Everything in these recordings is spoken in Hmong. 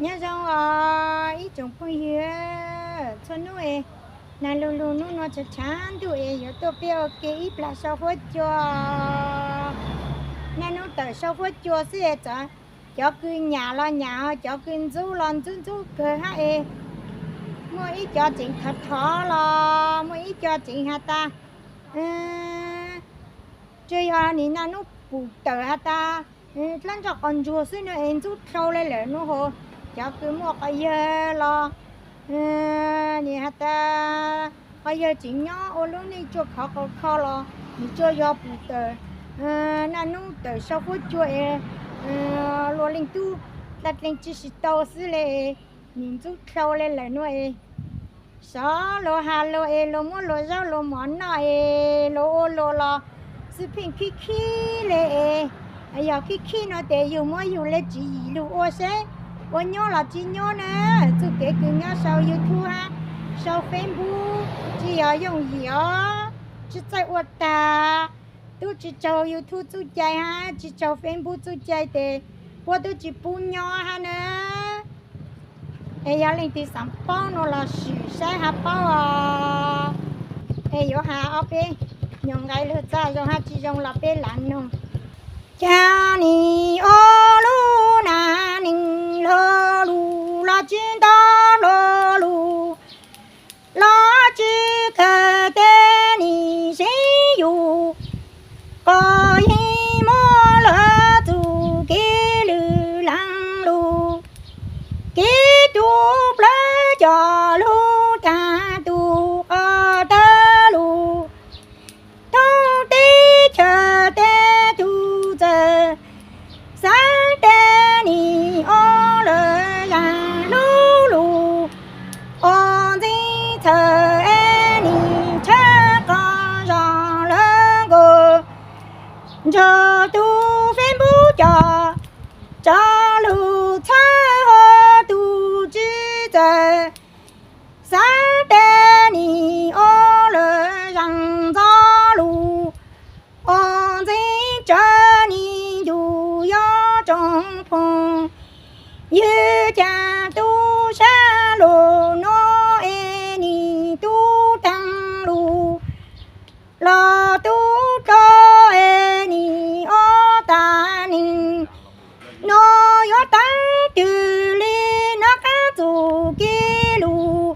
Nyob zoo os ib tsoom phooj ywg, txhua hnub es nag lug lug hnub no tshav tshav ntuj es yuav tuaj peb ua ke ib plag sau fuab cua. Naj nub tawm sau fuab cua xwb es cov kws nyam los nyam, cov kws ntxub los ntxub ntxub kawg hab es. Muaj ib co tseem thov thov los, muaj ib co tseem has tas tsuas yog nim naj nub pum tawm has tas dlaab ntsoj qos ntsuag xwb no es ntxub dlhau le lawm nub hos. Cov kws muaj qos yawg los nim has tas qos yawg tseem nyob ua lub neej tsuaj khov qos kho los nws tsuas yog pum tawm naj nub tawm sau fuab cua es luag leej tub dlaa dleeg tsi tsi tau xwb le, nws ntxub dlhau le lawm nub es. Sov luag has luag es luag muab luag zaub luag mov noj es luag ua luag los xwb pheej khib khib le es. Yog khib khib no tes yug muab yug le tswv yim lug ua seb ua nyuab los tsi nyuab na. Txuj kev kws nyob sau YouTube hab sau Facebook tsi yog yooj yim os, tsi txawj ua tag. Tub tsi tsaug YouTube txuj cai hab tsi tsaug Facebook txuj cai tes puab tub tsi pub nyob hab na. Es yog leej twg xaav paub no los sim saib hab paub os. Es yuav has ob peb nyuag nqai lug txaj zoo hab tsi zoo los peb lav noog. Caag nim ua lub nam neej lo lug los tsi nto lo lug, los tsi khaws tej nim sib yug, qhov yeej muaj lawv txuj kev lwm laag lug, kev tu plawv cov lug taag tu qhov tawg lug, thoob teb chaws tej tug txawm xaav tej nim ua lawv zaag lub lug, ua ntxeev txhawm es nim tshawb qhov zog lawv nkaus, nrug tug Facebook cov tsov lug txhawb hov tug tsi txawm xaav tej nim ua lawv zaag ntxov lug, ua ntxeev tsawv nim ncu yog tsoom phooj ywg. Caag tub sab lug nuav es nim tub taag lug, los tub dlhau es nim ua tag neeg, nuav yuav taag twg le? Nuav qaab txuj kev lug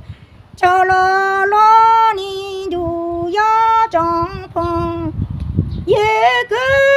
tsaug luag luag nim ncu yog tsoom phooj ywg kws